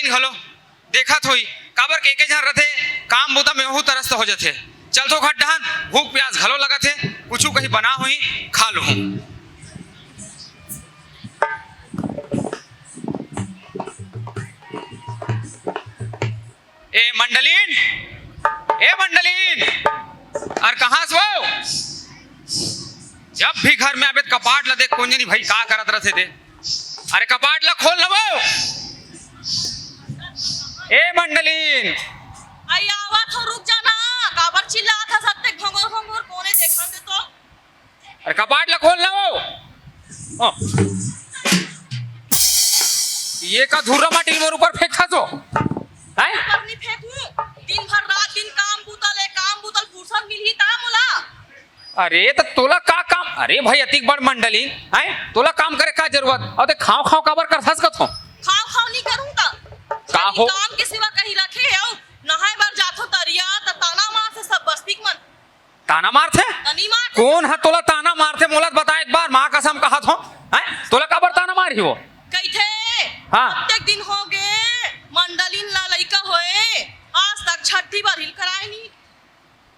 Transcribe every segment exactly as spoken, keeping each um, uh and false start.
घलो देखत होही, काबर के एके झन रथे, काम बुता में ओहू तरस हो जथे। चलथों घर डहन, भूख प्यास घलो लगत हे, कुछु कहीं बना होही, खा लूहूं। ए मंडलीन, ए मंडलीन, अरे कहाँ से हो? जब भी घर में आबे त कपाट ला देख, कोन जनी भाई का करत रथे दे। अरे कपाट ला खोल ना वो। ए मंडलीन। अई आवत हों, रुक जा ना। काबर चिल्लात हस अतेक घोंघोर घोंघोर, कोने देखन दे तो। अरे कपाट ला खोल ना वो। ओ। ये का धूरा माटी मोर ऊपर फेंकथस हो? हैं? ऊपर नहीं फेंकूं। दिन भर रात दिन काम बुता ले, काम बुता ले, फुरसत मिलही ता मोला। अरे त तोला का काम? अरे भाई, अतिक बड़ मंडली, हैं? तोला काम करे का जरूरत? अउ ते खांव खांव काबर करथस कथों? खांव खांव नहीं करूं त। का खाली हो? काम के सिवा कहीं रखे हव? नहाय बर जाथों तरिया, त ताना मारथे सब बस्ती के मन। ताना मारथे? त नहीं मारथे। कोन ह तोला ताना मारथे? मोला त बता एक बार, माँ कसम कहत हों। हैं? तोला काबर ताना मारही वो? कहिथे, हाँ। अतेक दिन होगे, मंडलीन ला लइका होए, आज तक छट्ठी बर हिल कराए नहीं।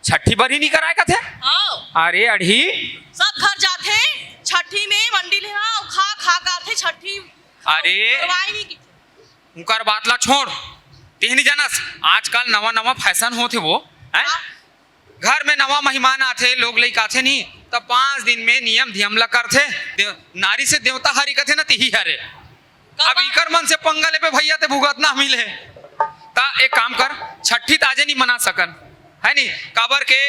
छट्ठी बर ही नहीं कराए कथे? हाँ। अरे अड़ही। सब घर जाथे, छट्ठी में मंडी ले, हाँ, खा, खा के आथे छट्ठी। अरे। करवाए नहीं कि। उंकर बात ला छोड़। तेह नहीं जानस, आजकल नवा नवा फैशन होथे वो, हैं? हाँ। घर में नवा मेहमान आथे, लोग लइका आथे नहीं, त पांच दिन में नियम धियम ला करथे। देव-, नारी से देवता हारी कथे ना, तिही हरे। अब इकर मन से पंगा लेबे भैया, ते भुगतना मिले। त एक काम कर, छट्ठी त आजे नहीं मना सकन, है नहीं? काबर के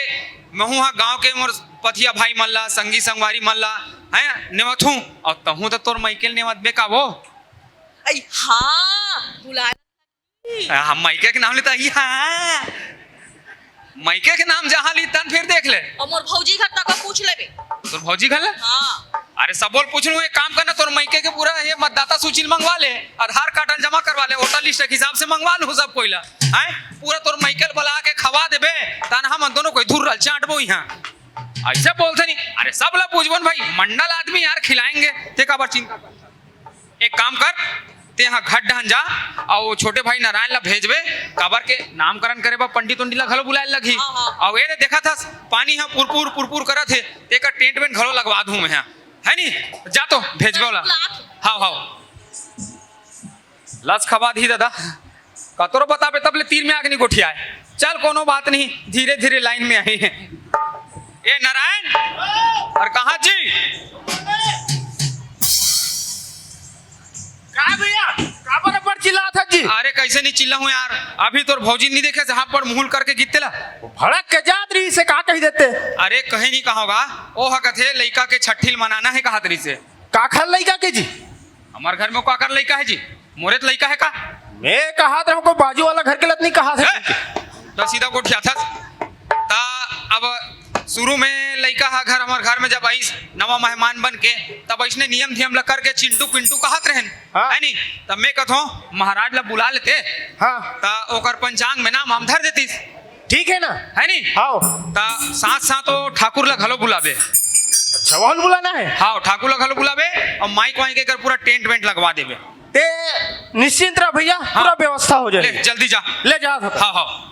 महूं हा गांव के मोर पथिया भाई मन ला, संगी संगवारी मन ला, हैं, नेवत हूं। अउ तहूं त तोर मइके ल नेवत बे का वो? अई हाँ, बुला। हम मइके के नाम लेता ही, हाँ। मइके के नाम जहाँ ली तन फिर देख ले। अउ मोर भौजी घर तक पूछ लेबे। तोर भौजी घर ले? हाँ। अरे सबो ल पूछ लूं, एक काम करना, तोर मइके के पूरा ये मतदाता सूची ल मंगवा ले, आधार कार्ड ल जमा करवा ले, वोटर लिस्ट के हिसाब से मंगवा लूं सब कोई ला। हैं? पूरा तोर मइके ल बुला के खवा देबे, तन हमन दोनों कोई धुर्रा ल चाटबो इहाँ। अइसे बोलथे नहीं। अरे सब ला पूछबो न भाई, मंडल आदमी यार, खिलाएंगे, ते काबर चिंता कर? एक काम कर, तेहा घर डहन जा, अउ छोटे भाई नारायण ला भेजबे, काबर के नामकरण करे बर पंडित उंडित ला घलो बुलाए लगही। हाँ, हाँ। अउ ए दे देखत हस, पानी ह पुरपुर पुरपुर करत हे, तेकर टेंट वेंट घलो लगवा दूं मैं हा, है नी? जा तो भेजबे ओला। बुला। हाव, हाव। लस खवा दी दादा। कतरो बताबे तब ले तीर में आग नहीं गोठियाए। चल कोनो बात नहीं, धीरे धीरे लाइन में आही। ए नारायण, अरे कहाँ जी? का भैया, काबर अब्बड़ चिल्लात हस जी? अरे कइसे नहीं चिल्लाहूँ यार, अभी तोर भौजी नहीं देखे जहाँ पर मुहुल करके गिरते ला। भड़क के जात रहिसे, का कहि देते? अरे कहीं नहीं कहोगा, ओ ह कथे लइका के छट्ठी ल मनाना हे कहत रहिसे। काखर लइका के जी? हमर घर में काकर लइका हे जी? मोरे त लइका हे का? मैं कहत रहूं, कोई बाजू वाला घर के लत नहीं कहत हे। ए, त सीधा गोठियाथस। त अब शुरू में लइका ह घर, हमर घर में जब आइस नवा मेहमान बन के, तब अइसने नियम धियम ल करके चिंटू पिंटू कहत रहेन, हाँ। है नी? तब मैं कथों महाराज ल बुला लेते, हाँ। त ओकर पंचांग में नाम वाम धर देतिस। ठीक है ना? है नी? हाव। त साथ साथ ओ ठाकुर ला घलो बुलाबे। अच्छा, ओहू ल बुलाना है? हाव, ठाकुर ला घलो बुलाबे अउ माइक वाइक एकर पूरा टेंट वेंट लगवा देबे। ते निश्चिंत रह भैया, हाँ। पूरा व्यवस्था हो जाए। ले, जल्दी जा। ले जा। हाव, हाव।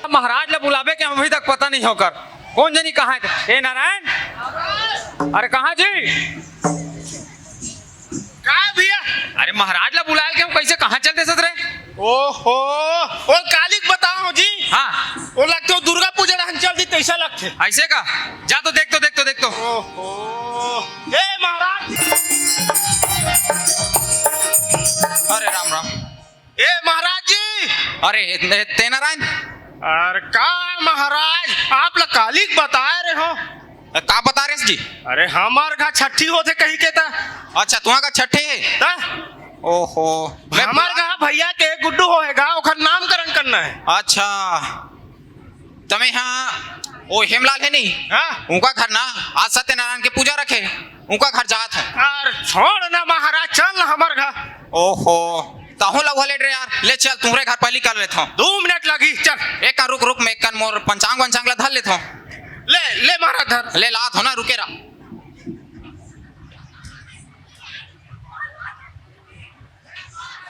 महाराज ला बुलाबे के अभी तक पता नहीं होकर। कौन जनी कहाँ हे? ए नारायण, अरे कहाँ जी? का भैया? अरे महाराज ला बुलाए के हम कैसे कहाँ चल देसत रे? ओहो, ओ कालिक बताओ जी। हाँ। ओ लगथे दुर्गा पूजा रहन चल दी तैसा लगथे। ऐसे का? जा तो देख तो, देख तो, देख तो। ओहो, ए महाराज। अरे राम राम। ए महाराज जी। अरे ए, ए, ते नारायण। अरे का महाराज, आप ला कालिक बताए रहे हो। ए, का बता रहे जी? अरे हमार घर छठी होथे कही के ता। अच्छा, तुहा घर छठी हे? ता? ओहो। हमार घर भैया के गुड्डू होएगा, ओखर नामकरण करना हे। अच्छा। तमे हा ओ हेमलाल हे नहीं? हाँ। उनका घर ना आज सत्यनारायण के पूजा रखे, उनका घर जात हे। यार छोड़ ना महाराज, चल ना हमार घर। ओहो, तहूँ ला उहा ले रे यार, ले चल, तुम्हरे घर पहली कर लेत हूँ। दो मिनट लगी, चल। एक कन रुक, रुक, मैं एक कन मोर पंचांग वंचांग ला धर लेत हूँ। ले, ले महाराज धर। ले लात हो ना, रुके रहा।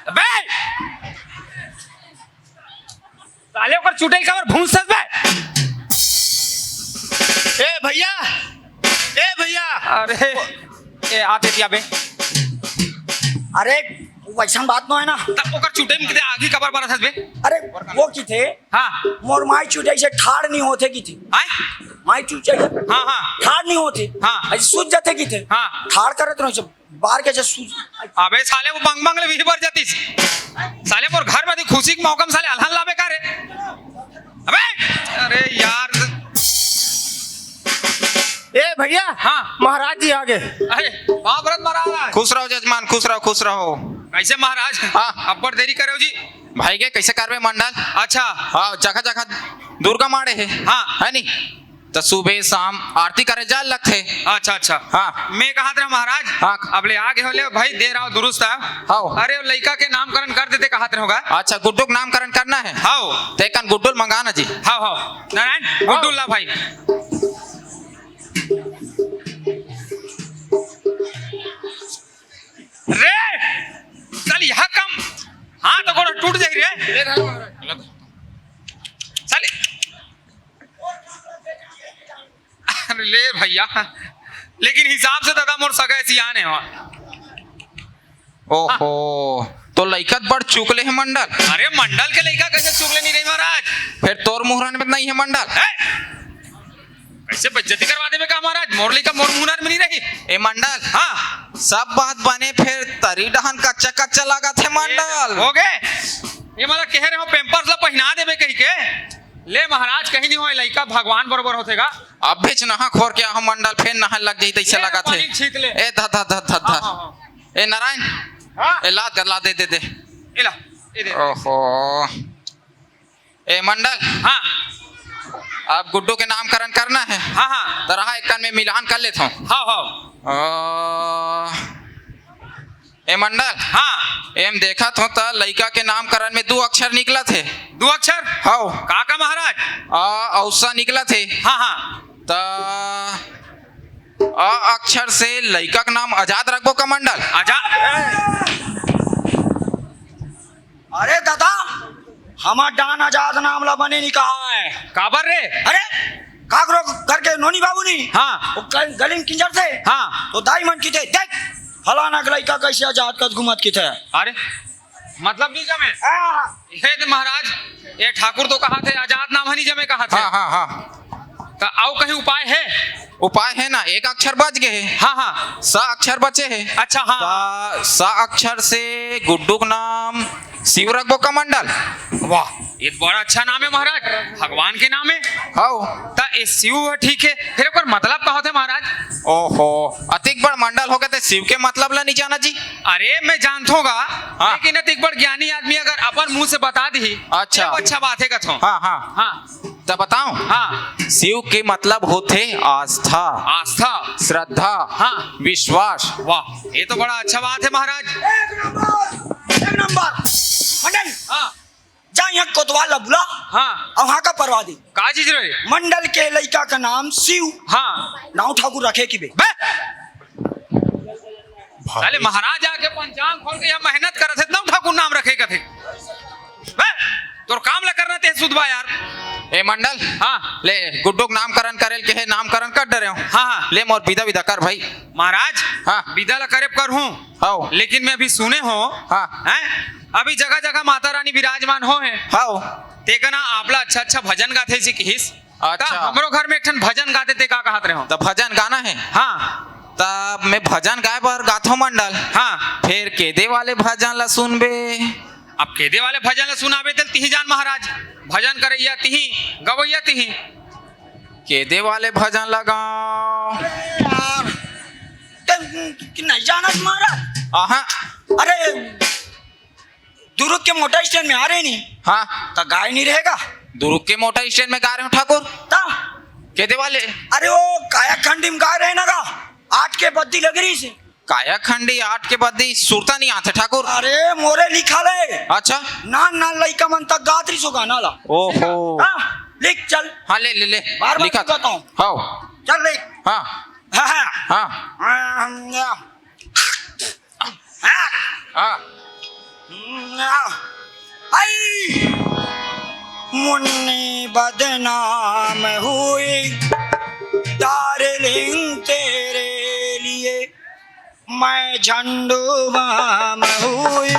अबे! साले ओकर चुटेल काबर भूंसत बे? ए भैया, ए भैया। अरे, ए आते दिया बे। अरे, वैसन बात नो हे ना। तब ओकर चुटेल में किते आगी काबर बरत हस बे? अरे, वो किथे? हाँ। मोर माई चुटेल से ठाड़ नहीं होथे किथे। आय? माई चुटेल से हाँ, हाँ। ठाड़ नहीं होथे। हाँ। ऐसे सूझ जाथे किथे। हाँ। ठाड़ करत रहो सब। बार के जस सूझ। अबे साले वो बंग बंग ले भी बर जातीस। साले मोर घर में थी खुशी के मौका में साले अलहन लाबे का रे? अबे अरे यार। ए भैया। हाँ। महाराज जी आगे। अरे बाप रत महाराज। खुश रहो जजमान, खुश रहो, खुश रहो। कैसे महाराज? हाँ। अब्बड़ देरी करे हो जी। भाई के कैसे करबे मंडल? अच्छा। हाँ, जगह जगह दुर्गा माड़े हे। हाँ। है नी? त सुबह शाम आरती करे जाए लगथे। अच्छा, अच्छा। हाँ। मैं कहत रहा महाराज, हाँ। अब ले आगे हो ले भाई, देर आओ दुरुस्त आओ। हाँ। अरे, लइका के नामकरण कर देते कहत रहोगा। अच्छा, गुड्डू के नामकरण करना हे? हाँ। ते कन गुड्डू ल मंगा ना जी। हाँ, हाँ। नारायण, हाँ। गुड्डू ला भाई। रे, चल यहाँ कम। हाँ, तो गोड़ टूट जाए रे। चल। ले भैया, लेकिन हिसाब से दादा मोर सगा सियान हे। ओहो, तो लइका त बड़ चुकले हे मंडल। अरे मंडल के लइका कइसे चुकले नहीं रही महाराज? फेर तोर मुहरन में नहीं हे मंडल। ए? कइसे बेइज्जती करवा देबे का महाराज? मोर लइका मोर मुहरन में नहीं रही। ए मंडल, हाँ। सब बात बने, फेर तरी डहन कच्चा कच्चा लागत हे मंडल। हो गे, ये मला कहे रहे हो Pampers ला पहिना देबे कहिके। ले महाराज, कहीं नहीं होय, लइका भगवान बरोबर होथे गा। अभेच नहा खोर के आहा मंडल, फेर नहा लग जाही तइसे ए, लगत हे। पानी छीत ले। ए धा धा धा धा धा। हाँ, हाँ, हाँ। ए नारायण, हाँ। ए ला दे, ला दे, दे दे। ए ला, ए दे। ओहो। ए मंडल। हाँ। अब गुड्डू के नामकरण करना हे। हाँ, हाँ। त रहा एक कन में मिलान कर लेथों। हाँ, हाँ। ओ, ए मंडल। हाँ। एम देखत हों त लइका के नामकरण में दू अक्षर निकलत हे। दू अक्षर? हव। का का महाराज? अ अउ स निकलत हे। हाँ, हाँ। त अ अक्षर से लइका के नाम आजाद रखबो का मंडल? आजाद? अरे दादा, हमर डान आजाद नाम ला बने नहीं कहा है। काबर रे? अरे, काकरो घर के नोनी बाबू नहीं? हाँ। वो गल-, गली में किंजरथे। हाँ। तो दाई मन किथे, "देख, फलाना के लइका कइसे आजाद कस घूमत किथे।" अरे, मतलब नहीं जमे। हाँ। हे दे महाराज, ये ठाकुर तो कहाथे, आजाद नाम ह नहीं जमे कहाथे। हाँ, हाँ, हाँ। त अउ कहीं उपाय हे? उपाय हे ना, एक अक्षर बच गे हे। हाँ, हाँ। स अक्षर बचे हे। अच्छा, हाँ। त स अक्षर से गुड्डू के नाम शिव रखबो का मंडल? वाह, ये तो बड़ा अच्छा नाम हे महाराज, भगवान के नाम हे। हव। त ये शिव हे, ठीक हे, फेर ओकर मतलब का होथे महाराज? ओहो, अतिक बड़ मंडल होगे त शिव के मतलब ला नहीं जाना जी? अरे मैं जानथों गा, हाँ। लेकिन अतिक बड़ ज्ञानी आदमी अगर अपन मुंह से बता दिही, अच्छा। तब अच्छा बात हे कथों। हाँ, हाँ। हाँ। त बताओं? हाँ। शिव के मतलब होथे आस्था, आस्था। श्रद्धा, हाँ। विश्वास। वाह, ये तो बड़ा अच्छा बात हे महाराज। एक नंबर, एक नंबर। मंडल, हाँ। जा यहाँ कोतवाल ला बुला, हाँ। अउ हाँ का परवा दे। का चीज रे? मंडल के लइका का नाम शिव। हाँ। नाव ठाकुर रखे कि बे। बे! साले महाराज आके पंचांग खोल के यहाँ मेहनत करत हे, नाव ठाकुर नाम रखे कथे। बे! तोर काम ला करना ते सुधवा यार। ए मंडल, हाँ। ले गुड्डू के नामकरण करे ल कहे, नामकरण कर डरे हों। हाँ, हाँ। ले मोर बिदा बिदा कर भाई। महाराज, हाँ। बिदा ला करे करहूँ। हव। लेकिन मैं अभी सुने हों, हाँ। हैं? अभी जगह जगह माता रानी विराजमान हो हे। हव। तेकन आपला अच्छा अच्छा भजन गाथे से किहिस। अच्छा। त हमरो घर में एक ठन भजन गाते ते का कहत रहे हो? त भजन गाना हे? हाँ। त मैं भजन गाए बर गाथों मंडल। हाँ। फेर केदे वाले भजन ला सुनबे? अब केदे वाले भजन ला सुनाबे तेल तिही जान महाराज। भजन करइया तिही, गवइया तिही। केदे वाले भजन ला गाओं। अरे यार, ते कि नहीं जानत महाराज? आहा। अरे, दुरुग के मोटर स्टैंड में आ रहे नहीं? हाँ। त गाए नहीं रहेगा? दुरुग के मोटर स्टैंड में गा रहे हो ठाकुर? त? केदे वाले? अरे वो कायाखंडी में गा रहे ना गा, आठ के बद्दी लग रही से। कायाखंडी आठ के बद्दी सुरता नहीं आथे ठाकुर। अरे मोरे लिखा ले। अच्छा। नान नान लइका मन तक गात रही सो गाना ला। ओहो। हाँ, लिख चल। हाँ, ले, ले, ले। बार बार लिखा। बताऊं। हव। चल लिख। हाँ। हाँ, हाँ। हाँ। हाँ, हम, या। हाँ। हाँ। आई मुन्नी बदनाम हुई डार्लिंग तेरे लिए, मैं झंडू बाम हुई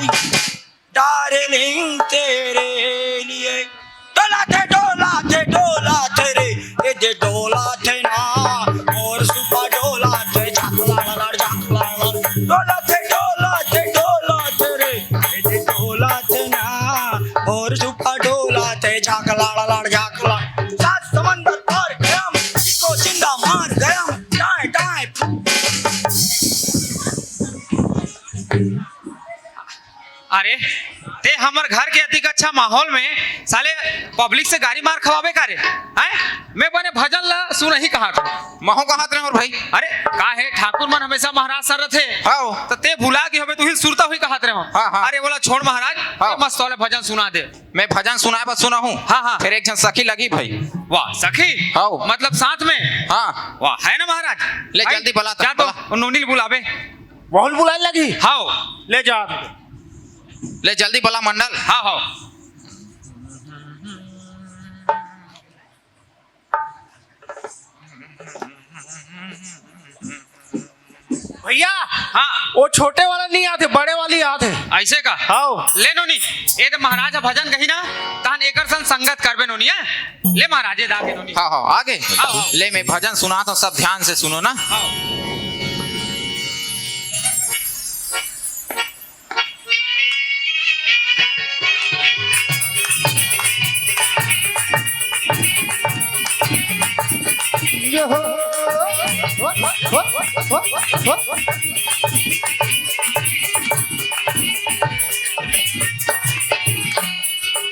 डार्लिंग तेरे लिए। डोला थे, डोला थे, डोला थे रे, ए दे डोला थे ना, और सुपा डोला थे, झाकला लड़, झाकला लड़। डोला थे, डोला थे, डोला थे रे, ए दे डोला थे ना, और सुपा डोला थे, झाकला लड़, झाकला। सात समंदर पार गया हम, किसको जिंदा मार गया हम, टाए, टाए। अरे, ते हमर घर के अतिक अच्छा माहौल में साले पब्लिक से गारी मार खवाबे का रे? हैं? मैं बने भजन ला सुनही कहात हूँ। महू कहात रहे हो भाई। अरे, का हे, ठाकुर मन हमेशा महाराज सर रथे। हाँ। त ते भुला गे होबे, तू ही सुरता हुई कहात रहे हो। हाँ, हाँ। अरे, बोला छोड़ महाराज, हाँ। ते मस्त वाले भजन सुना दे। मैं भजन सुनाए बर सुना हूँ। हाँ, हाँ। फेर एक झन सखी लगी भाई। वाह, सखी? हाँ। मतलब साथ में? हाँ। वाह, हे ना महाराज? ले भाई, जल्दी बुला, जा तो, बुला। वो नोनी ल बुलाबे। वहुल बुलाए लगी? हाव। ले जा। ले जल्दी बुला मंडल। हाव, हाव। वो छोटे वाला नहीं आते, बड़े वाली आते। ऐसे का? हाँ। ले नोनी, ये तो महाराज ह भजन कही ना, तहन एकर संग संगत करबे नोनी, हैं? ले महाराज, ये दा के नोनी। हाँ, हाँ, आगे। हाँ, हाँ। ले, मैं भजन सुनाता हूँ, सब ध्यान से सुनो ना। हाँ।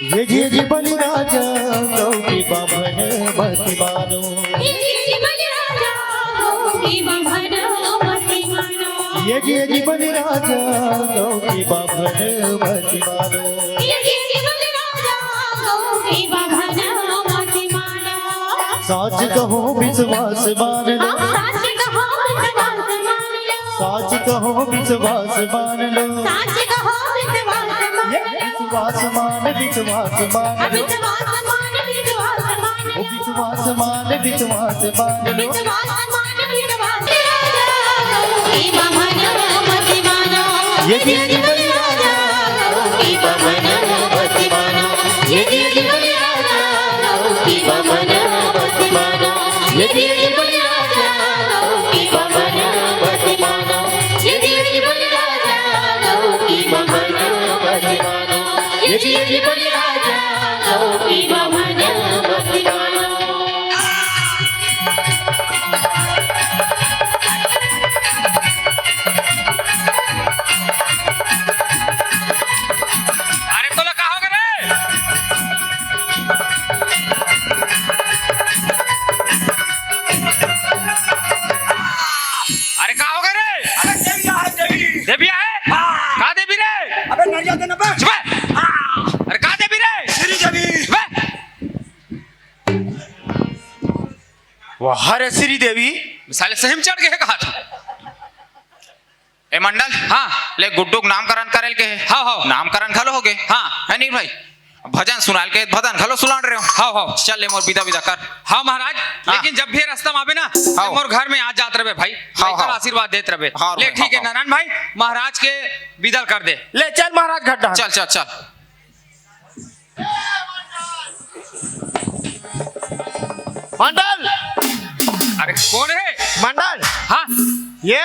ये जी, ये जी बलि राजा, गौ की बाभन मति मानो। ये जी, ये जी बलि राजा, गौ की बाभन मति मानो। ये जी, ये जी बलि राजा, गौ की बाभन मति मानो। ये जी, ये जी बलि राजा, गौ की बाभन मति मानो। साच कहो विश्वास मान लो। हाँ, साच कहो विश्वास मान लो। साच कहो विश्वास मान लो। साच कहो विश्वास मान लो। विश्वास मान, विश्वास मान लो। विश्वास मान, विश्वास मान। ओ विश्वास मान, विश्वास मान लो। विश्वास मान, विश्वास। ये जी, ये जी बलि राजा, गौ की बाभन मति मानो। ये जी, ये जी बलि राजा, गौ की बाभन मति मानो। ये जी, ये जी बलि राजा, गौ की बाभन मति मानो। ये जी, ये जी बलि राजा, गौ की बाभन मति मानो। ये जी, ये जी बलि राजा, गौ की बाभन मति मानो। अरे तोला का होगे रे? अरे का होगे रे? अरे देवी आहे, देवी। देवी आहे? हाँ। का देवी रे? अबे नरिया देना बे। चुप बे। हाँ। अरे का देवी रे? श्री देवी। चुप बे। वाह रे श्री देवी। साले सही में चढ़ गए कहा था। ए मंडल, हाँ। ले गुड्डू के नामकरण करे ल के हे। हाँ, हाँ। नामकरण घलो होगे। हाँ। है नहीं भाई? भजन सुनाल के, भजन घलो सुनाल रहे हो। हाँ, हाँ। चल ले मोर बिदा बिदा कर। हाँ महाराज, हाँ। लेकिन जब भी रास्ता में आबे ना, हाँ। तो मोर घर में आ जात रहे भाई। हाँ, हाँ। आशीर्वाद देत रहे। हाँ, ले भाई, ठीक है हाँ, हाँ। नारायण भाई, महाराज के बिदा कर दे। ले चल महाराज घर डहर। चल, चल, चल। मंडल। अरे कोन हे? मंडल। हाँ। ये।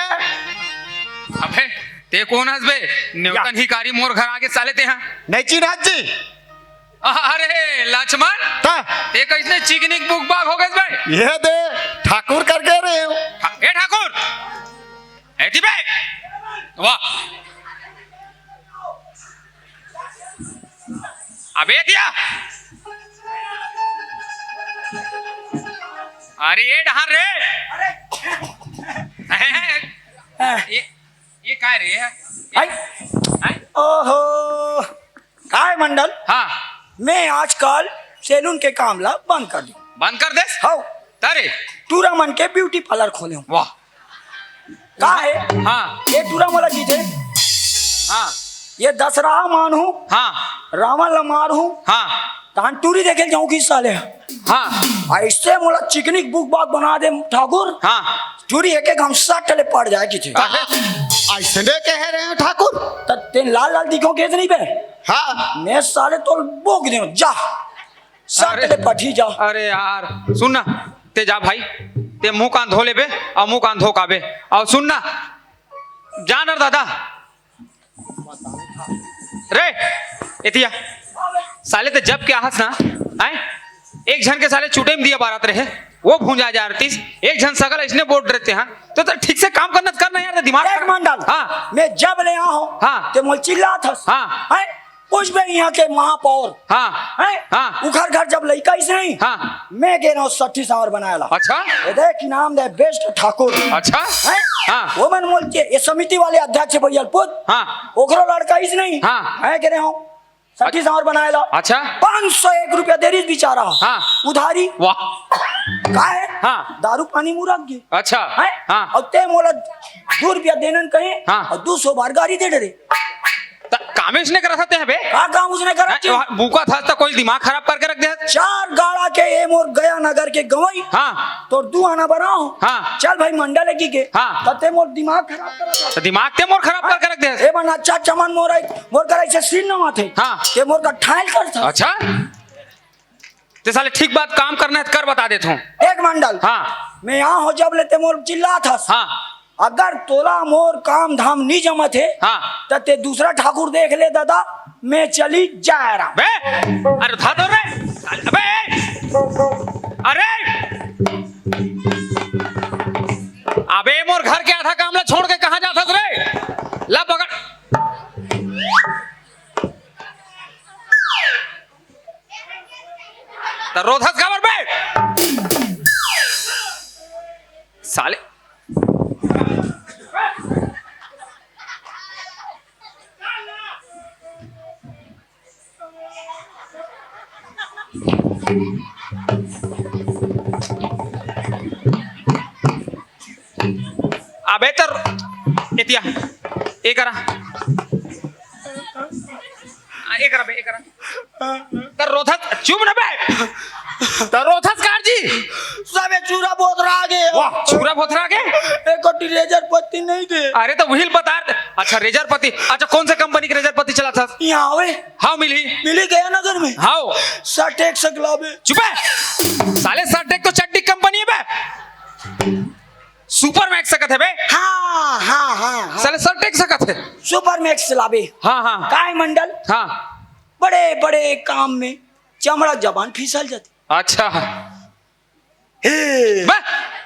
अबे ते कोन हस बे? नेवतन या। हिकारी मोर घर आगे साले ते हा। नहीं चिन्हत जी। अरे लक्ष्मण। ता। ते कइसने चिकनिक बुकबाक होगेस बे? ये दे ठाकुर करके रहे हो। ठा-, ए ठाकुर। ए दिबे। वाह। अबे दिया। अरे ये डहान रे। ये, ये काय रे? ये, आई। आई। ओहो। काय मंडल? हाँ। मैं आजकल सैलून के काम ला बंद कर दूं। बंद कर दे? हाँ। तारे? टूरा मन के ब्यूटी पार्लर खोले हूँ। वाह। का हे? हाँ। ये टूरा मोला जीते। हाँ। ये दशहरा मानहूँ। हाँ। रावण ला मारहूँ। हाँ। तहान टूरी देखे जाऊँ कि साले। हाँ। ऐसे मोला चिकनिक बुकबाक बना दे ठाकुर। हाँ। टूरी एक एक हम सट ले पड़ जाए किथे। अइसने कहे रहे हो ठाकुर। त तेन लाल लाल दिखो के नहीं बे? हाँ। मैं साले तो बोक दे जा। सट अरे, ले पठी जा। अरे यार, सुन ना, ते जा भाई, ते मुंह कान धो लेबे अउ मुंह कान धो काबे। अउ सुन ना, जा ना दादा। रे, एतिया, साले ते जब के आहस ना, आय? एक झन के साले चुटे में दिया बारत रहे, वो भूंजा जा रतीस, एक झन सगल इसने बोर्ड रहते हैं, तो, तो ठीक से काम करना, करना यार, ते दिमाग देख खराब। मंडल, हाँ। मैं जब ले आया हूँ, हाँ। ते मोल चिल्लात हस। हाँ। हैं? कुछ भी यहाँ के महापौर हाँ। हैं? हाँ। उखर घर जब लइका इस नहीं, हाँ। मैं गे रहा हूँ सठी सांवर बनाए ला। अच्छा। ये देख, नाम दे बेस्ट ठाकुर। अच्छा। हैं? हाँ। वो मन बोलते, ये समिति वाले अध्यक्ष भैया पुत। हाँ। ओकरो लड़का इस नहीं। हाँ। मैं गे रहा हूँ सठी सांवर बनाए ला। अच्छा। पाँच सौ एक रुपया दे रही बेचारा। हाँ। उधारी। वाह। का है? हाँ। दारू पानी मुरक गई। अच्छा। हैं? हाँ। अउ ते मोला दो रुपया देनन कहे। हाँ। अउ दो सौ बार गारी दे डरे। त-, कामेच नहीं करत हस ते बे। का काम उसने करत हैं, थी? वहाँ भूखा था तो कोई दिमाग खराब करके रख दे। चार गाड़ा के ए मोर गया नगर के गवई। हाँ। तोर दू आना बनाओ। हाँ। चल भाई मंडल की के। हाँ। त ते मोर दिमाग खराब कर। तो दिमाग ते मोर खराब करके रख दे। ए मन अच्छा चमन मोर आई, मोर कर ऐसे सीन न माथे। हाँ। ते मोर का ठाइल कर था। अच्छा। ते साले ठीक बात काम करना है, कर बता देत हूँ। एक मंडल। हाँ। मैं यहाँ हो जब ले ते मोर चिल्लात हस। हाँ। अगर तोला मोर काम धाम नी जमत हे, हाँ। त ते दूसरा ठाकुर देख ले दादा, मैं चली जा रहा। बे, अरे उठा दो रे। अबे, अरे, अबे मोर घर के आधा काम ला छोड़ के कहाँ जात हस रे? ला पकड़। त रोधस काबर बे? साले। अबे तर एतिया, ए करा। आ, ए करा बे, ए करा। तर रोधस, चुप ना बे। तर रोधस कार जी। सबे चूरा बोथरा गे। वाह, चूरा बोथरा गे? एको ठी रेजर पत्ती नहीं दे। अरे तो वही बता। अच्छा, रेजर पत्ती। अच्छा, कौन से कंपनी के रेजर पत्ती चलाथस? यहाँ आवे। हाँ, मिली। मिली गया नगर में। हाँ। सर्टेक सकला बे। चुप है। साले सर्टेक तो चड्डी कंपनी है बे। सुपर मैक्स सकत है बे। हाँ, हाँ, हाँ, हाँ। साले सर्टेक सकत है। सुपर मैक्स चलाबे। हाँ, हाँ। काय मंडल? हाँ। बड़े, बड़े काम में चमड़ा जबान फिसल जाती। अच्छा। हे। बे।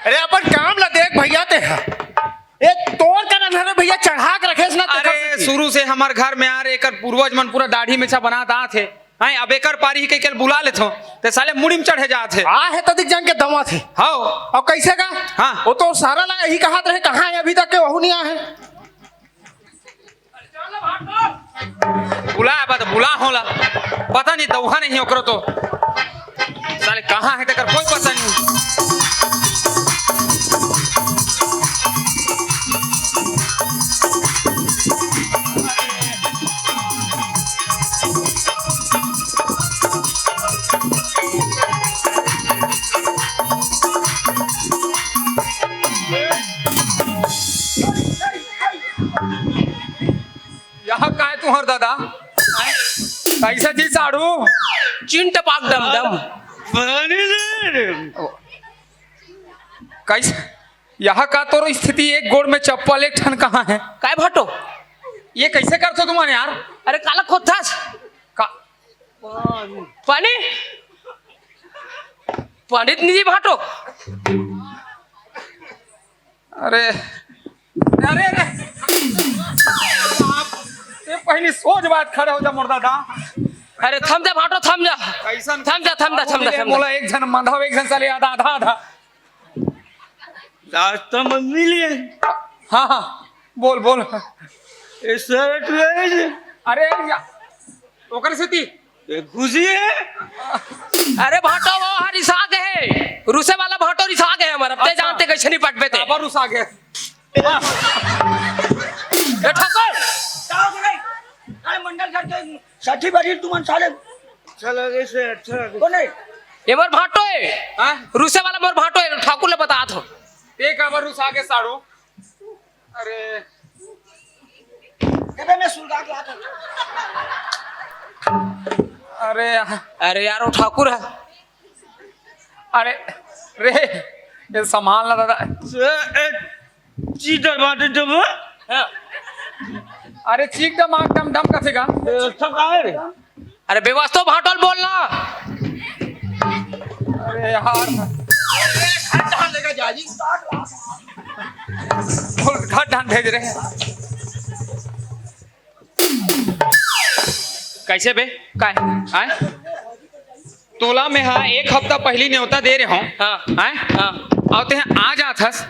अरे अपन काम ला देख भैया ते हा। ए तोर का नन्हर भैया चढ़ा के रखेस ना तेकर अरे सेती। शुरू से हमर घर में यार एकर पूर्वज मन पूरा दाढ़ी मेछा बनात आत हे। हैं, अब एकर पारी ही कहिके बुला लेथो, ते साले मुड़ी में चढ़े जात हे। आ हे तदिक जान के दमा थे। हाओ। अब कैसे का? हाँ। वो तो सारा लगा ही कहात रहे, कहाँ है अभी तक के वहू नहीं आ है। बुला, अब तो बुला होला। पता नहीं, दौहा नहीं ओकरो तो। साले कहाँ है, तेकर कोई पता नहीं। यह काय तुहर दादा? कैसे जी साढ़ू? चिन टपाक डम डम। कैसे? यह का तोर स्थिति, एक गोड़ में चप्पल, एक ठन कहाँ है? काय भाटो? ये कैसे करथो तुमन यार? अरे काला खोदथस? का? पानी? पानी त नहीं भाटो। अरे, अरे, अरे। आप, ये पहली सोच बात खड़े हो जा मोर दादा। अरे थम जा भाटो, थम जा। कैसन थम जा, थम जा, थम जा, थम जा। मोला एक झन मंधाव, एक झन साले आधा, आधा, आधा। रास्ता में मिलिए। हाँ, हाँ, बोल, बोल। ए, शर्ट रहे जे। अरे, या, ओकर सेती। ए, खुशी है? अरे, भाटो, वो हर रिसा गे हे। रूसे वाला भाटो रिसा गे हे हमारा। ते अच्छा। जानते कैसे नहीं पटबे ते। काबर रुसा गे? ए, ठाकुर। अरे, मंडल सर के साठी बैठी तुमन साले। चल, आगे से अच्छा लगे। कौन है? ये मोर भाटो है। हाँ? रूसे वाला मोर भाटो है, ठाकुर ले बता दो। ते काबर रुसा गे साढ़ू? अरे। देबे मैं सुलगा के लात हूँ। अरे यार। अरे यार, वो ठाकुर है। अरे, रे, ये संभाल ना दादा। ए, ए, चीटर बाटे जब। हाँ। अरे, चीक दम, आग दम, दम कथे का? ए, अच्छा का है रे? अरे बेवस्तो भाटो ल बोलना। अरे यार। बोल, घर ढान भेज रहे हैं। कैसे बे? काय? आय? तोला में हा एक हफ्ता पहली नेवता दे रहे हो। हाँ। आय? हाँ। अउ तें हा आ जात हस,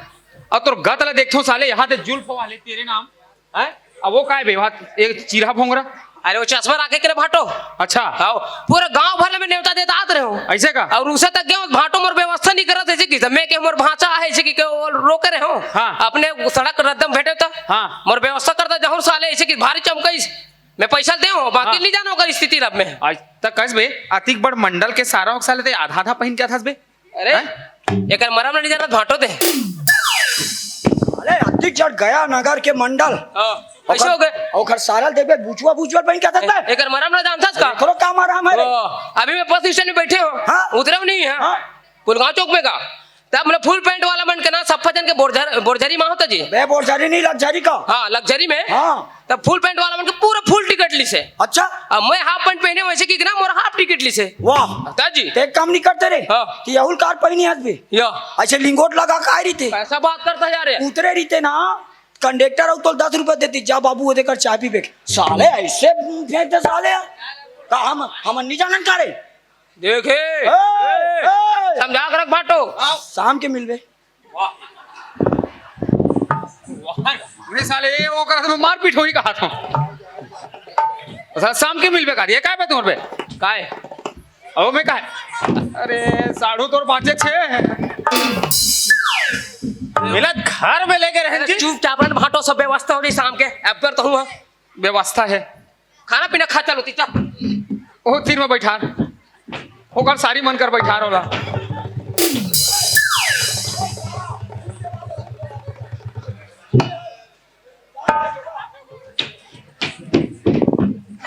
अउ तोर गत ला देखथो साले, यहाँ ते जुल्फ वाले तेरे नाम। हैं? अब वो काय बे, वहाँ एक चीरा भोंगरा? अरे वो चश्मा राखे के रे भाटो। अच्छा। हाँ, पूरे गांव भर में नेवता देता आत रहे हो। ऐसे का? अउ उसे तक गए, भाटो मोर व्यवस्था नहीं करत, ऐसे की, मैं के मोर भांचा है, ऐसे की, के वो रोके रहे हो। हाँ। अपने सड़क रद्दम भेटे तो। हाँ। मोर व्यवस्था करता जहूर साले, ऐसे की भारी चमकाइस। मैं पैसा दे हूँ, बाकी हाँ। नहीं जाना ओकर स्थिति रब में। आज तक कस बे, अतिक बड़ मंडल के सारा होक साले ते आधा आधा पहिन के आथस बे। अरे, हैं? एकर मरम नहीं जाना, भाटो दे। अरे, अतिक जड़ गया नगर के मंडल। हाँ, कैसे ओकर, हो गए? ओकर सारा देबे, बुचवा, बुचवा पहिन के आथस बे। एकर मरम ना जानथस का? एकरो काम आराम है रे। ओ, अभी मैं बस स्टैंड में बैठे हूँ, हाँ। उतरे नहीं है। हाँ। पुलगांव चौक में का? तब मतलब फुल पैंट वाला मन के ना सप्पा जन के बोरझर-, बोरझरी में होता जी। बे बोरझरी नहीं, लग्जरी का। हाँ, लग्जरी में। हाँ। तब फुल पैंट वाला मन के पूरा फुल टिकट लिसे। अच्छा। अब मैं हाफ पैंट पहने वैसे कि ना मोर हाफ टिकट लिसे। वाह। ता जी। ते एक काम नहीं करते रे। हाँ। कि यहुल कार पहिनी हस बे। या। ऐसे लिंगोट लगा का रही थे। कैसा बात करता यार ये? उतरे रही थे ना, कंडक्टर अउ तो दस रुपए देती, "जा बाबू, वो देकर चाय पी बैठ।" साले ऐसे फेंकते साले। का हम, हम नहीं जानन का रे? देखे, ए, ए, ए। समझा के रख भाटो। शाम के मिलबे। वाह। अरे साले, ये वो करत में मारपीट होई कहा था। साले, शाम के मिलबे का, ये काय बे तुम्हारे पे? काय? अब मैं काय? अरे, साढ़ू तोर पाँचे छे। मिला घर में लेके रहन अरे, जी। चुपचाप रह, भाटो सब व्यवस्था हो रही शाम के, अब कर तो हूँ। व्यवस्था है। खाना पीना खा, चलो, ती चल। ओ, तीर में बैठार। ओकर सारी मन कर बैठार होला।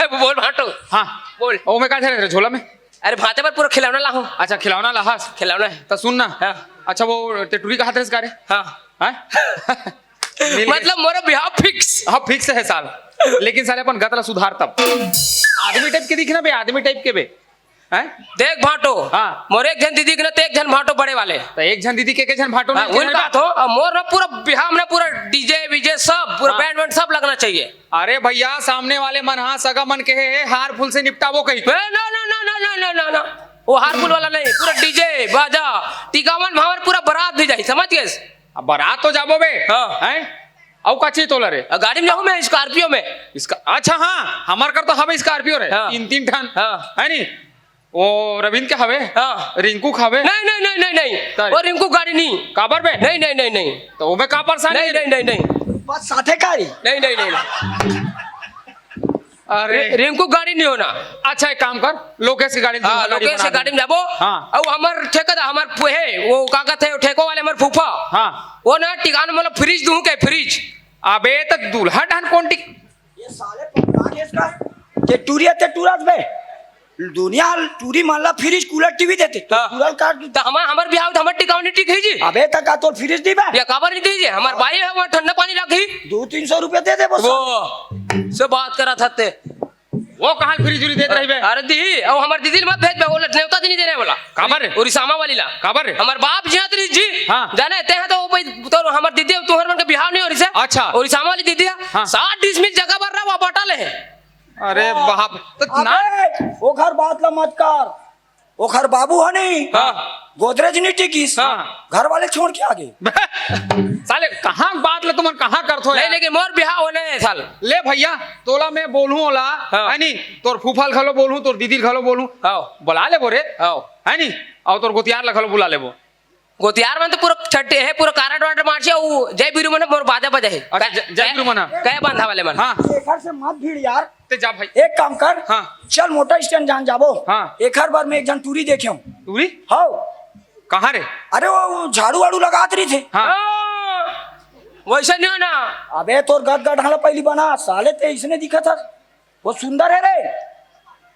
ए, बोल भाटो। हाँ। बोल। ओ, मैं का थे रे झोला में? अरे, भाते पर पूरा खिलौना लाहूं। अच्छा, खिलौना लाहस? खिलौना है। त सुन ना। हाँ। अच्छा, वो टेटुरी कहा थे इसका रे? हाँ। हैं? मिल गए। मतलब, मोर बिहाव फिक्स। हाँ, फिक्स है साल। लेकिन साले अपन गत ला सुधार तब। आदमी टाइप के दिखना बे, आदमी टाइप के बे। हैं? देख भाटो, हाँ। मोर एक झन दीदी के ना, ते एक झन भाटो बड़े वाले। तो एक झन दीदी के, के झन भाटो हाँ, नहीं उनका बे? तो, अब मोर ना पूरा बिहाव में ना पूरा डीजे वीजे सब, पूरा हाँ। बैंड वैंड सब लगना चाहिए। अरे भैया, सामने वाले मन, हाँ, सगा मन के हे, हे, हार फूल से निपटाबो कही। ए, ना, ना, ना। वो हार फूल वाला नहीं, पूरा डीजे, बाजा, टिकावन भावर पूरा बारात भी जाही, समझ गेस? अब बारात तो जाबो बे। हाँ। हैं? अउ का चाहिए तोला रे? अ, गाड़ी में जाहूं मैं, स्कॉर्पियो में। इसका, अच्छा, हाँ, हमर कर तो हवे स्कॉर्पियो रे, हाँ। तीन, तीन ठन। हाँ। है नी? ओ रविंद्र के हवे? हाँ। रिंकू के हवे? नहीं, नहीं, नहीं, नहीं, नहीं। तारी। वो रिंकू गाड़ी नहीं। काबर बे? नहीं, नहीं, नहीं, नहीं। तो वो में का परेशानी नहीं, है? नहीं, नहीं, नहीं। बस साथे का ही? नहीं, नहीं, नहीं, नहीं। अरे। रि-, रिंकू गाड़ी नहीं होना। अच्छा, एक काम कर, लोकेश की गाड़ी में हाँ, दूंगा, गाड़ी लोकेश बना की गाड़ी में दूंगा। जाबो। हाँ। अउ हमर ठेकेदार, हमर फु-, हे, वो का कहते हैं, ठेको वाले हमर फूफा। हाँ। वो ना टिकान मतलब फ्रिज दूं के, फ्रिज। अबे, तो दूल्हा ढान कौन टिक- ये साले पकड़ा के इसका, ते टूरिया, ते टूरा बे। दुनिया टूरी मान ला, फ्रिज, कूलर, टीवी देते, तो हाँ। कूलर काट तो हमार, हमार बिहाव, तो हमार टिकाव नहीं ठीक है जी। अबे, तक का तोर फ्रिज दी बे? ये काबर नहीं दी जी? हमार भाई है, वहाँ ठंडा पानी लागी। दो तीन सौ रुपया दे दे बस। वो, से बात करा था ते। वो कहाँ फ्रिज उरी देत रही बे? अरे दी, अब हमार दीदी मत भेज बे, वो नेवता जी नहीं देने वाला। काबर रे? उरिसामा वाली ला। काबर रे? हमार बाप जी हाथ रही जी। हाँ। जाने ते हैं तो वो भाई, तो हमार दीदी, तुम्हारे मन के बिहाव नहीं हो रही से। अच्छा। उरिसामा वाली दीदी है। हाँ। साठ डिसमिल जगह पर रहा, वो बटा ले है। अरे बाप, तो ना अबे, ओखर बात ला मत कर। ओखर बाबू ह नहीं, हाँ। गोदरेज नहीं टिकिस, हाँ। घर वाले छोड़ के आगे। साले, कहाँ बात ला तुमन कहाँ करथो नहीं, यार? लेकिन मोर बिहाव होना है साल। ले भैया, तोला मैं बोलूं ओला, हाँ। है नी? तोर फूफा ल घलो बोलूं, तोर दीदी ल घलो बोलूं। हाँ। बुला लेबो रे। हाँ। है नी? अउ तोर गोतियार ला घलो बुला लेबो। गोतियार मन तो पूरा छट्टे हे, पूरा कारड वारड मारचे, अउ जय बिरू मन मोर बाजा बजा हे। अच्छा, कै-, जय, जय बिरू मन। कै बांधा वाले मन। हाँ। एखर से मत भिड़ यार। ते जा भाई। एक काम कर। हाँ। चल मोटर स्टैंड जान जाबो। हाँ। एखर बर मैं एक झन टूरी देखे हूँ। टूरी? हाँ। कहाँ रे? अरे वो, वो झाड़ू वाड़ू लगात रही थे। हाँ। हाँ। वैसे नहीं हो ना। अबे तोर गद गद हाला पहली बना, साले ते इसने दिखा था। वो सुंदर है रे।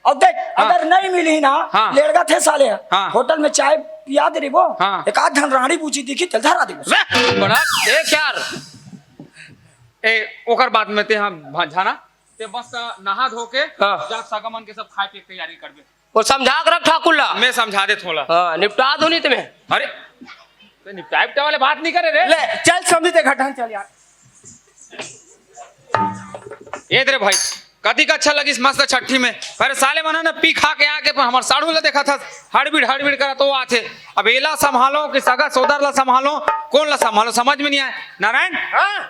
अब देख, हाँ। अगर नहीं मिली ना, हाँ। लेड़गा थे साले। हाँ। होटल में चाय पिया दे रे वो। हाँ। एक आध धन रानी पूछी दिखी, तेल धरा दे बस। बे, बड़ा देख यार। ए, ओकर बाद में ते हम भा-, जाना। ते बस नहा धो के हाँ। जा, सगा मन के सब खाए पिए के तैयारी करबे। वो समझा के रख ठाकुर ला। मैं समझा देत हों ला। हाँ, निपटा दो नहीं तुम्हें। अरे, ते निपटाए उपटाए वाले बात नहीं करे रे। ले, चल समझी ते घर ढंग चल यार। ए दे रे भाई, कतिक अच्छा लगिस मस्त छट्ठी में। पर साले मन ह ना पी खा के आके पर हमर साढ़ू ला देखा था, हड़बिड़ हड़बिड़ करा तो आथे। अब एला संभालो कि सगा सोदर ला संभालो, कौन ला संभालो, समझ में नहीं आए। नारायण? हाँ?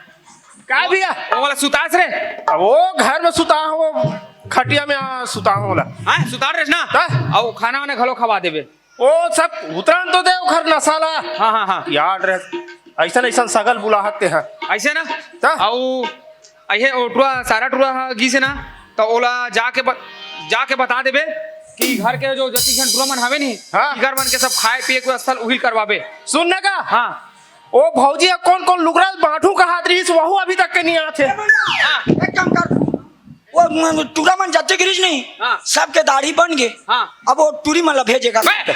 का भैया? वो वाला सुतास रे? अब वो घर में सुता हूँ, वो खटिया में आ, सुता हूँ वाला। हाँ, सुतार रेस ना? हाँ? अब खाना वाना घलो खवा देबे। ओ सब उतरन तो दे ओखर नसा ला। हाँ, हाँ, हाँ। यार रे, ऐसन, ऐसन सगल बुलाहत ते हैं। ऐसे ना? त? अउ, अहे, ओ टुरा, सारा टुरा ह, गीस हे ना? त ओला जाके ब-, जाके बता देबे कि घर के जो जति झन टूरा मन हवे नी, हाँ। इकर मन के सब खाए पिए के व्यवस्था उहिल करवाबे। सुन ना का? हाँ। ओ भौजी ह कोन कोन लुगरा बांटू कहात रहिस, वहू अभी तक के नहीं आत हे। हाँ। एक काम कर, वो म-, टूरा मन जति गिरिस नहीं, हाँ। सबके दाढ़ी बन गे। हाँ। अब वो टूरी मन ला भेजेगा। बे!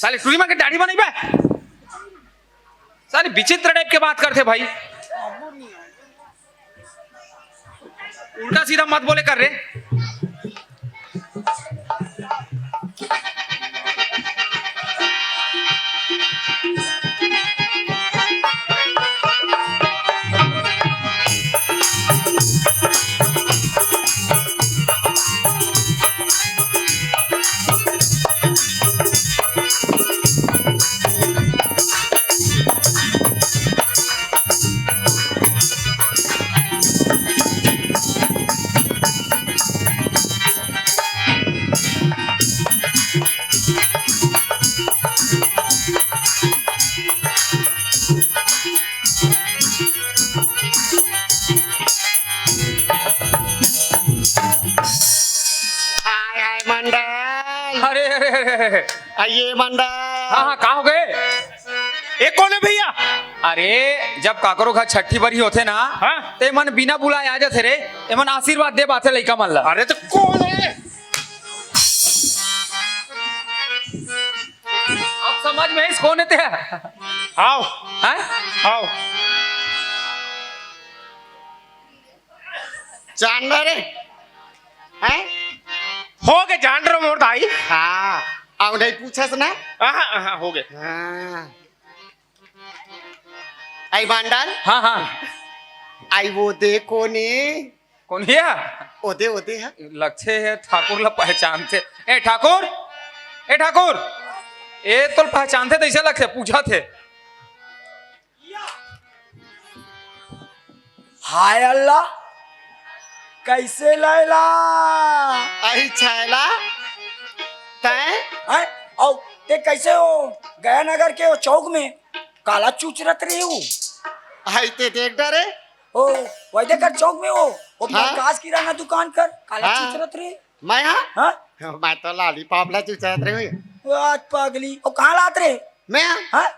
साले टूरी मन के दाढ़ी बनइबे? साले विचित्र टाइप के बात करथे भाई। उल्टा सीधा मत बोले कर रे। हाय, हाय, मंडल। अरे, अरे, अरे, अरे। आइए, मंडल। हाँ, हाँ, का हो गए? ए, कोन हे भैया? अरे, जब काकरो घर छट्ठी बरही होथे ना, हाँ? ते मन बिना बुलाए आ जाथे रे। एमन आशीर्वाद दे बाथे लइका मन ला। अरे, तो कोन हे? अब समझ में आइस कोन हे ते? हाव। हैं? हाव। जान रे। हैं? हो गे जान रे मोर दाई। हाँ, अब नहीं पूछस ना। हाँ, हाँ, हो गे। हाँ। आई बांडल। हाँ, हाँ। आई वो दे कोने? कोन हे? ओदे, ओदे हे। लगथे हे ठाकुर ला पहचानथे। ए ठाकुर, ए ठाकुर, ए तोला पहचानथे तइसे लगथे, पूछथे। हाय अल्लाह, कइसे लैला? अही छैला, तैं? हैं? अउ ते कइसे हो गया नगर के वो चौक में काला चुचरत रहे हो? आई ते देख डरे। ओ, वही देख कर चौक में वो, वो हाँ? प्रकाश किराना दुकान कर काला हाँ। चुचरत रहे। मैं हाँ? हाँ? मैं तो लॉलीपॉप ला चुचरत रहे हूँ। वो आज पागली, वो कहाँ लात रहे? मैं हाँ? हाँ?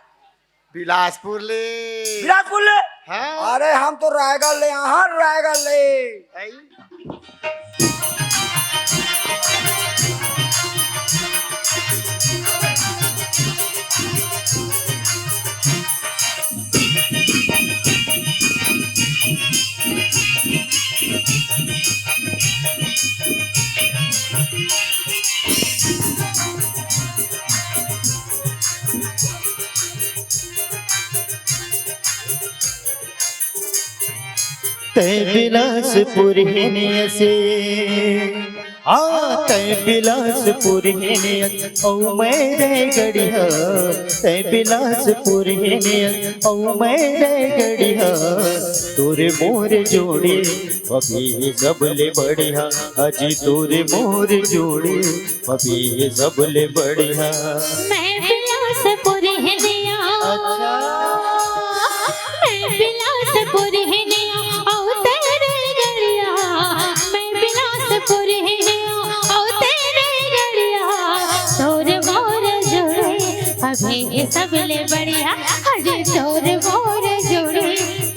बिलासपुर ले। बिलासपुर ले? हाँ। अरे हम तो रायगढ़ ले, हाँ, रायगढ़ ले। आई। तैं बिलासपुर हेने असे, हाँ, तैं बिलासपुर हेने असे, अउ मैं रायगढ़िया। तैं बिलासपुर हेने असे, अउ मैं रायगढ़िया। तोर मोर जोड़ी अभी सबले बढ़िया, अजी तोर मोर जोड़ी अभी सबले बढ़िया। मैं बिलासपुर हेने असे। अच्छा। मैं बिलासपुर हेने असे, अउ तैं रायगढ़िया। मैं बिलासपुर हेने असे, अउ तैं रायगढ़िया। तोर मोर जोड़ी अभी सबले बढ़िया, अरे तोर मोर जोड़ी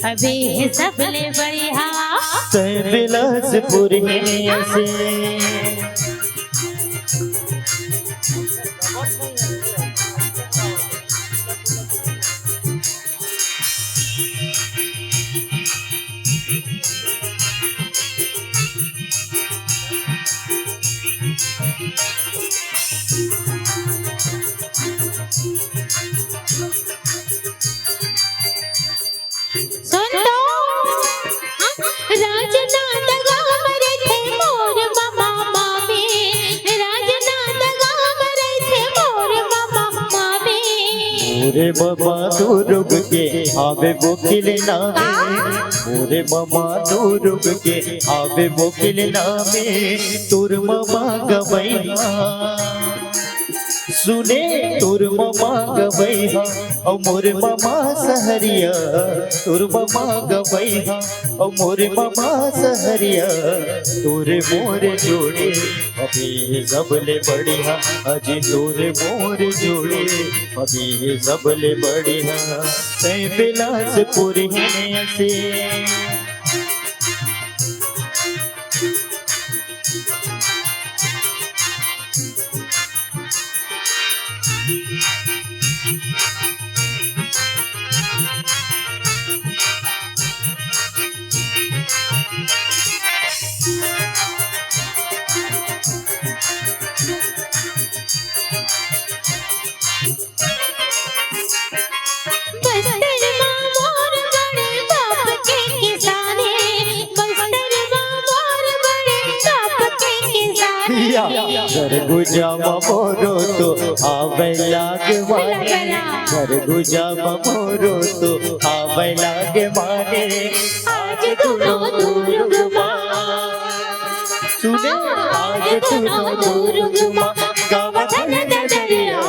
अभी सबले बढ़िया। तैं बिलासपुर हेने असे। सुन तो, राजनांदगांव रहिथे मोर ममा मामी, राजनांदगांव रहिथे मोर ममा मामी। मोर ममा दुरुग के आवे वकील नामे, का? मोर ममा दुरुग के आवे वकील नामे, तोर ममा गवइया। सुने तो तोर ममा गवैहा अउ मोर ममा सहरिया, तोर ममा गवैहा अउ मोर ममा सहरिया, तोर मोर जोड़ी अभी सबले बढ़िया, अजी तोर मोर जोड़ी अभी सबले बढ़िया। तैं बिलासपुरिया से बस्तर मा मोर बड़े बाप के किसानी, बस्तर मा मोर बड़े बाप के किसानी। या, सरगुजा मा मोरो तो आवे लागे माने, सरगुजा मा मोरो तो आवे लागे माने। आज दुनो दुरुग मा सुने, आज दुनो दुरुग मा गावत हन ददरिया,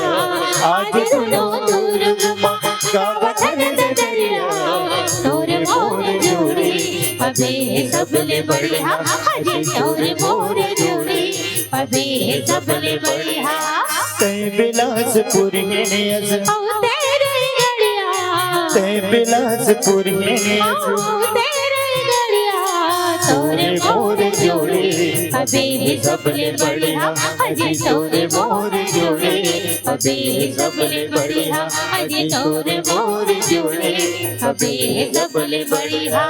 आज दुनो दुरुग मा गावत हन ददरिया। तोर मोर जोड़ी अबे सबले बढ़िया, अजी तोर मोर जोड़ी अबे सबले बढ़िया। तैं बिलासपुर हेने अस। औ तेरे गड़िया। तैं बिलासपुर हेने अस। औ तेरे गड़िया। तोर मोर जोड़ी अबे सबले बढ़िया, अजी तोर मोर जोड़ी अबे सबले बढ़िया, अजी तोर मोर जोड़ी अबे सबले बढ़िया।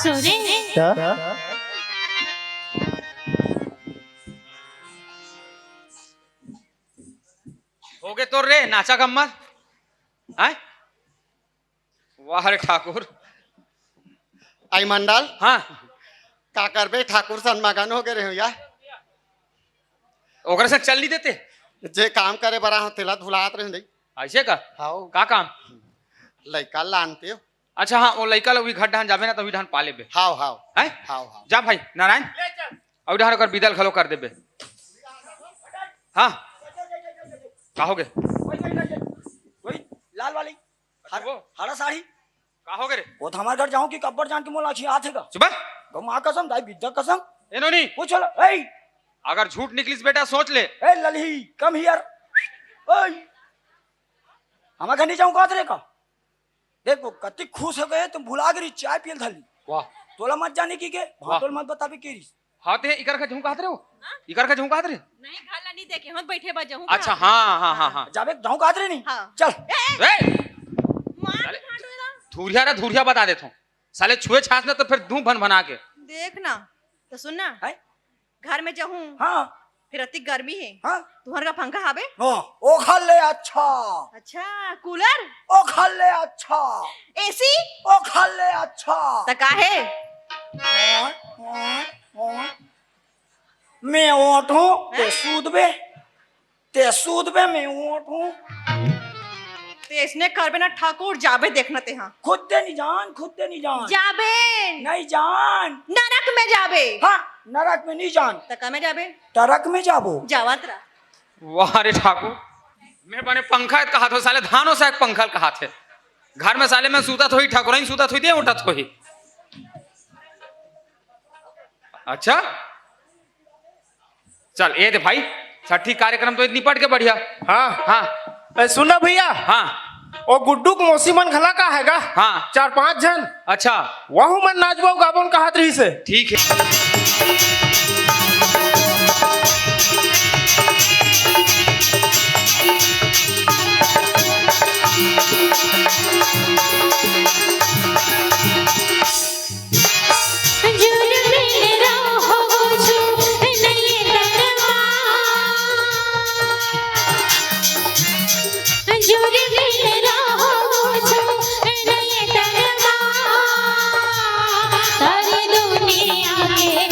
सुने। का? होगे तोर रे नाचा गम्मत? हैं? वाह रे ठाकुर। आई मंडल। हाँ। का करबे, ठाकुर सन मगन होगे रहेंव यार। ओकरे से चल नहीं देते? जे काम करे बर आहों, तेला भुलात रहेंव दई। ऐसे का? हाव। का काम? लइका लानते हो। अच्छा, हाँ, वो लइका ल उही घर डहन जाबे ना, त उही डहन पा लेबे। हाव, हाव। हैं? हाव, हाव। जा भाई, नारायण, अउ डहन ओकर बिदा ल घलो कर देबे। हाँ। का होगे? वही, वही, लाल वाली। हर-, वो? हरा साड़ी। का होगे रे? वो तो हमर घर जाहूं कि कब्बर जान के मोला अछियाथे गा। चुप बे। गौ माँ कसम, दाई बिद्या कसम। ए नोनी। पूछ लो, ए। अगर झूठ निकलिस बेटा, सोच ले। ए ललही, come here। ओए। हमर घर नहीं जाहूं कहत रे का? देख, वो कति खुश होगे, तुम भुला गे रही, चाय पियल धर ली। वाह। तोला मत जाने की के, वाह। भाटोल मत बताबे के रही। हाँ, ते इकर का जाहूं कहत रहे हो? हाँ? इकर का जाहूं कहत रहे? नहीं, घर ला नहीं देखे, हम बैठे बा जाहूं अच्छा, का? हाँ, हाँ, हाँ, हाँ। जाबे जाहूं कहत रहे नहीं? हाँ। चल। ए, ए! ए! मार साले, के भांडू ला। धुरिया रा धुरिया बता देथों। साले छुए छास ना तो फिर दूं भन भना के। देख ना, तो सुन ना। हैं? घर में जाहूं। हाँ। फिर अति गर्मी हे। हाँ। तुहर का पंखा हाबे? हाँ, ओखर ले अच्छा। अच्छा, कूलर? ओखर ले अच्छा। एसी? ओखर ले अच्छा। त का हे? ओए, ओए, ओए। मैं ओट हूँ, ते हैं? सूद बे। ते सूद बे, मैं ओट हूँ। ते इसने करबे ना ठाकुर, जाबे देखना ते हाँ। खुद ते नहीं जान, खुद ते नहीं जान। जाबे। नहीं जान। नरक में जाबे। हाँ, नरक में नहीं जान। त का में जाबे? टरक में जाबो। जावत रहा। वाह रे ठाकुर, मैं बने पंखा कहाथों, साले धानो सा एक पंखा कहाथे। घर में साले मैं सूतत होही, ठाकुर ही सूतत होही, ते उठत होही। अच्छा, चल ए दे भाई, छठी कार्यक्रम तो निपट के बढ़िया। हाँ। हाँ। ए, सुन ना भैया। हाँ। ओ गुड्डू के मौसी मन घला का हे गा? हाँ। चार पांच झन। अच्छा। वहू मन नाचबो गाबोन कहत रहिसे। ठीक हे। जुर्मिन रहो जो नये तनमा। जुर्मिन रहो जो नये तनमा। सारी दुनिया के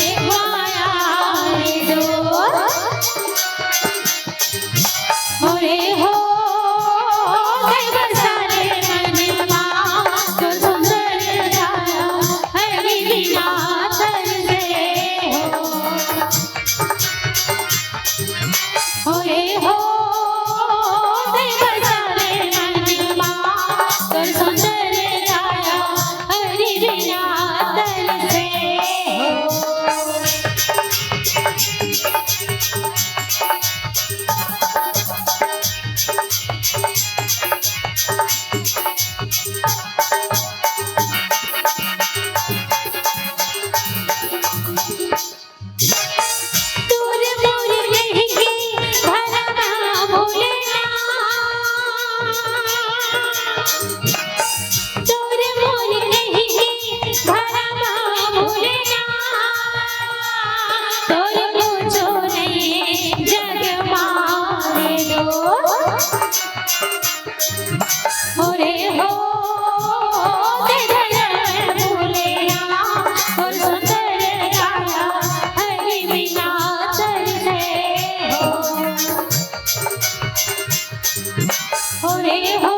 हो,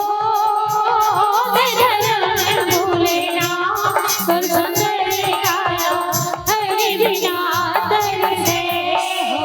दे धन भूलेना, कर संजय काया, हरि बिना तरसे हो।